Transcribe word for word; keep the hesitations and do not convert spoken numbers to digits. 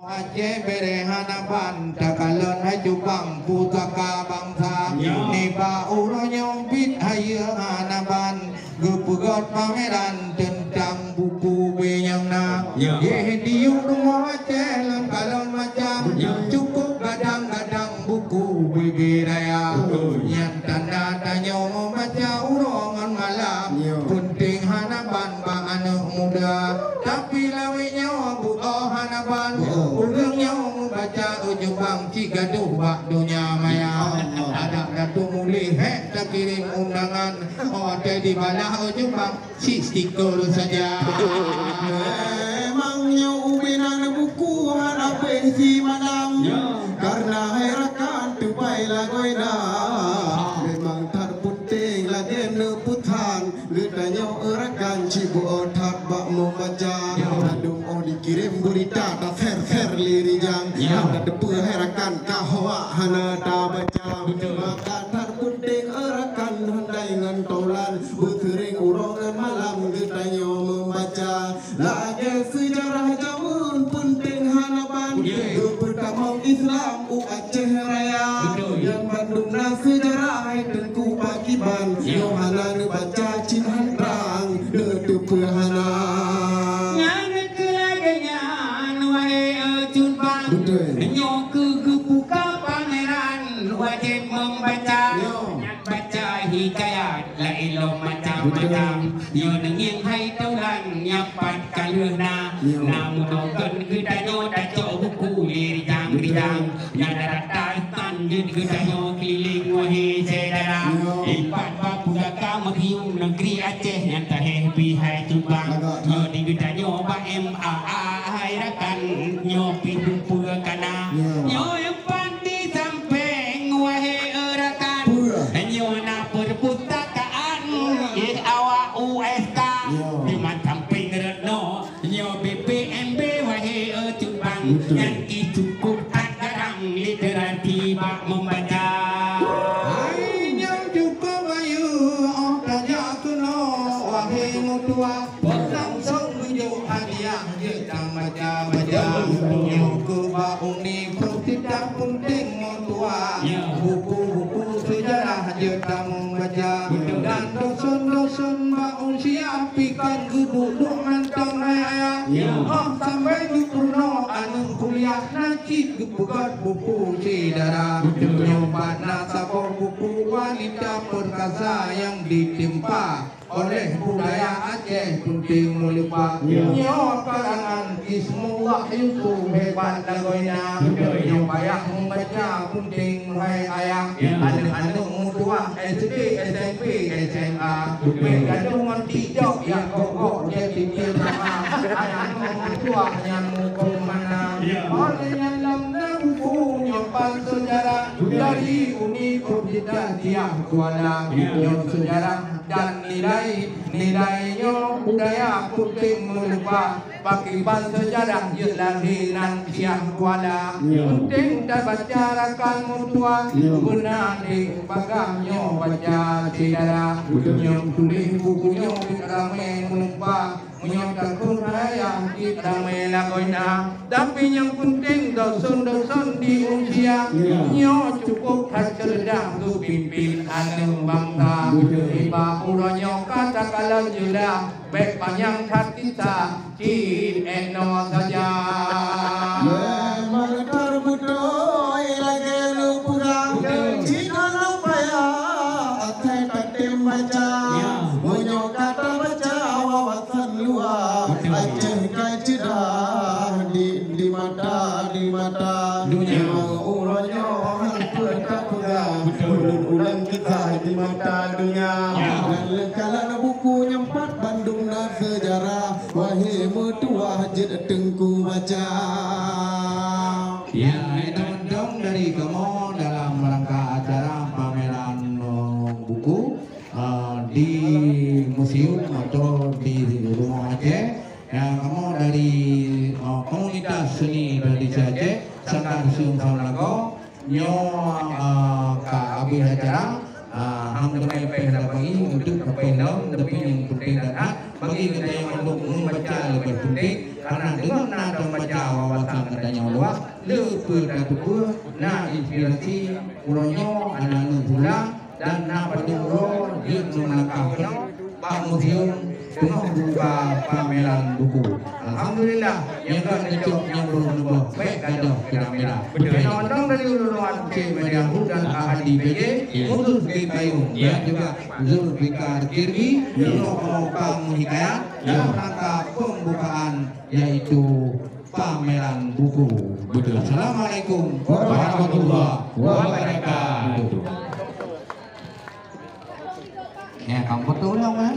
Aceh bereh hana ban, takalon hai cupang pusaka bansa. Ya. Nibak uroe nyoe bit hayeue hana ban, geupeugöt pameran teuntang buku bée nyang na. Ya. Yeh diyueb rumoh Aceh lôn kalon macam, ya, cukup gadang-gadang buku bée-bée raya. Betul. Nyan tanda tanyoe meubaca uroe ngon malam. Ya. Peunteng hana ban bak aneuk muda. Tapi lawét nyoe beuoh hana ban. Oh. Ureueng nyoe meubaca ujong bang cit gadoh bak donya maya. Ya Allah. Adak Datuk Mulih hék takirém undangan. Oh, watèe dibalah ujong bang cit stiker saja. Memang nyoe ubé nan buku hana habéh simalam. Ya. Karena hai rakan teubai lagoina. Ha. Memang that peunteng lagèe neupeusan. Geutanyoe rakan cit beuoh that bak meubaca. Ya. Ladôm 'oh dikirém beurita taser-ser lé rijang. Ya. Tateupeue hai rakan ka hoak hana tabaca. Betul. Maka that peunteng rakan handai ngon taulan. Beuseuring uroe ngon malam geutanyoe meubaca. Lagèe seujarah jameun peunteng hana ban. Betul. Geupeutamong Islam u Aceh Raya. Betul. Nyan bandum na seujarah hai Teungku pakiban. Ya. Nyoe hana neubaca cit han trang, neuteupeue hana. Nyan keuh lagèe nyan, wahé, eh, Cut Bang. Betul. Nyoe keuh geubuka pameran wajéb meubaca. Ya. Nyan baca hikayat laén lom macam-macam. Betul. Nyoe neungieng hai taulan nyang pat ka lheueh na. Ya. Na meunoe kon geutanyoe tacok buku lé rijang-rijang. Betul. Nyan darat tan jeuet geutanyoe keuliléng wahé syedara. Ya. Ipat bak pusaka museum negeri Aceh nyan tahéh pih hai Cut Bang. Agak. Nyoe di geutanyoe bak M A A hai rakan nyoe pih teupeue ka na. Ya. Nyoe Pat di sampéng wahé rakan. Peue? Nyoe na perpustakaan, eh, awak U S K. Ya. Di mat sampéng rot nyoe, nyoe B P M B wahé Cut Bang. Betul. Nyan i cukup that garang literasi bak membaca. Hai nyang cukup ayu, oh tajak keunoe wahé meutuah. Langsong geujok hadiah jeuet tambaca-baca. Betul. Nyoe keuh bak universitas peunteng meutuah. Ya. Buku-buku sejarah jeuet tameubaca. Betul. Dan dosen-dosen bak usia pih kan geuduek-duek mantong hai ayah. Ya. Oh sampai geupeurunoe aneuk kuliah na cit geupeugöt buku syedara. Betul. Nyoe pat na saboh buku wanita perkasa nyang ditimpa oleh budaya Aceh peunteng meuleubah. Ya. Nyoe karangan Ismullah Yusuf hebat lagoina. Betul. Nyoe payah meubaca peunteng hai ayah. Ya. Aneuk-aneuk meutuah S D, S M P, S M A. Betul. Bèk gadoh ngon TikTok jak gok-gok jadi pil sama. Aneuk meutuah nyang muphom mana. Ya. Oleh nyan lam na buku nyimpan sejarah. Betul. Dari Universitas Syiah Kuala. Ya. Nyoe sejarah dan nilai, nilai nyoe budaya peunteng meuleubah. Pakriban sejarah jeuet lahé nan Syiah Kuala. Ya. Peunteng tabaca rakan meutuah. Ya. Beuna dek bagah nyoe baca syedara. Betul. Nyoe tuléh buku nyoe ramé meunumpah. Meunyoe takheun raya cit ramé lagoina. Tapi nyang peunteng dosen-dosen di usia. Ya. Nyoe cukup that cerdas geupimpin aneuk bansa. Betul. Nibak uroe nyoe ka takalon jeulah, bèk panyang that kisah, cit 'oh noe saja. Memang that beutôi lagèe lôn peugah. Betul. Cit hana payah asai tatem baca. Ya. Meunyoe ka tabaca wawa- san luwa. Betul. Aceh ka ceudah di, di mata, di mata. Dunia. Memang uroe nyoe han peue tapeugah. Betul. Ulôn ulang kisah di mata dunia. Ya. Dan leukalan buku nyang pat bandum na sejarah. Wahé meutuah jeuet teungku baca. Ya, itu mantong dari kamoe dalam rangka acara pameran, eh, buku. Ah, di museum atau di Rumoh Aceh. Ya, kamoe dari, ah, komunitas seni tradisi Aceh, Sanggar Siung Saulago, nyoe, ah, ka abéh acara, ah, han teumé pih tabagi untuk kapai lom, tapi nyang peunteng that, bagi geutanyoe mandum membaca leubeh peunteng, karena deungon na tabaca wawasan geutanyoe. Wah, le peue tateupeue na inspirasi uroe nyoe aneuk-aneuk sikula dan na padub uroe jeuet meulangkah keunoe bak museum teungoh buka pameran buku. Alhamdulillah, nyang ka neucok nyang brôk neuboh bèk gadôh keudang mirah. Beutôi. Inoe lôn dari ulôn Cik Mariam Hu dan Ahadi P J, ya, khusus di payung, ya, dan juga Zulfikar Kirbi, ya, untuk membuka hikayat, ya, dalam rangka pembukaan yaitu pameran buku. Betul. Assalamualaikum warahmatullahi wabarakatuh. Ya, kamu betul dong, eh?